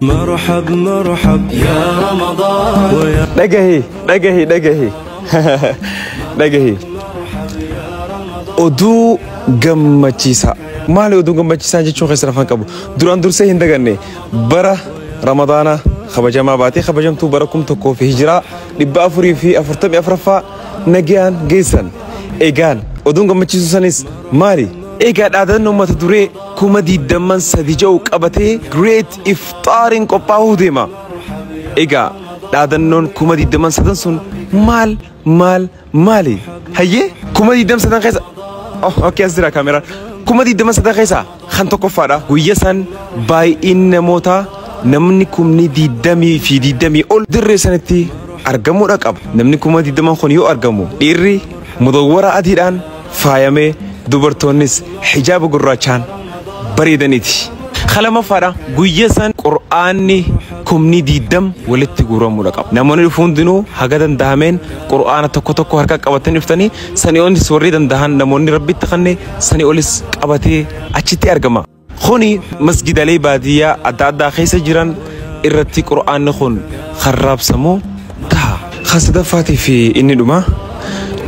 مرحب مرحب يا رمضان ويا Dhagahi, dhagahi, dhagahi, dhagahi. Oduu gammachiisaa. Maali oduu gammachiisaa jechuun keessan afaan qabu? Duraan dursee hin daganne, bara Ramadaana kabajamaa baatee kabajamtuu bara 1000 fi hijiraa 444ffaa nagayaan geessan. Egaan oduun gammachiisu sanis maali? Egaa dhaadannoo mata duree 23,000 jedhu qabatee Great Iftaariin qophaa'uu deema. Egaa dhaadannoon 23,000 sun maal maal maali? Hayyee, 23,000 keessa. Oh, okay, as jira kaameraan. 23,000 keessa kan tokkoffaadha. Guyya san baay'inni namootaa, namni 20,020 ol dirree sanitti argamuudha qaba. Namni 20,000 kun yoo argamu, dhiirri mudawwara adiidhaan faayamee, dubartoonnis hijaaba gurraachaan bareedaniiti. Kalamaffaadha, guyya san qur'aanni 20,000 walitti guuramuudha qaba. Namoonni dhufu hundinuu haga danda'ameen qur'aana tokko tokko harka qabatanii dhuftanii, sanii olis warri danda'an, namoonni rabbitti kanne sanii olis qabatee achitti argama. Kuni masgidalee baadiyyaa adda addaa keessa jiran irratti qur'aanni kun kan raabsamu ta'a. Kan sadaffaatii fi inni dhuma,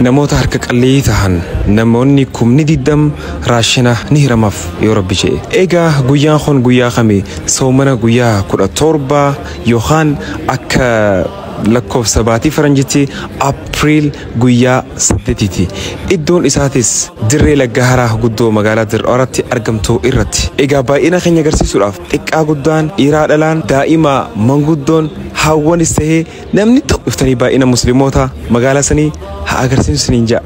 namoota harka qalleeyyii tahan namoonni 20,000 raashina ni hiramaaf yoo rabbi jedhe. Egaa guyyaan kun guyyaa kami? Soomana guyyaa 17 yookaan akka lakkoofsa baatii faranjitti April guyyaa 8ti. Iddoon isaatis dirree Laggaharaa guddoo magaalaa Dir'ooratti argamtu irratti. Egaa baay'ina keenya agarsiisuudhaaf xiqqaa guddaan, dhiiraa dhalaan, daa'ima manguddoon, haawwanis tahee namni tokko dhuftanii baay'ina musliimoota magaalaa sanii haa agarsiisu isiniin ja'a.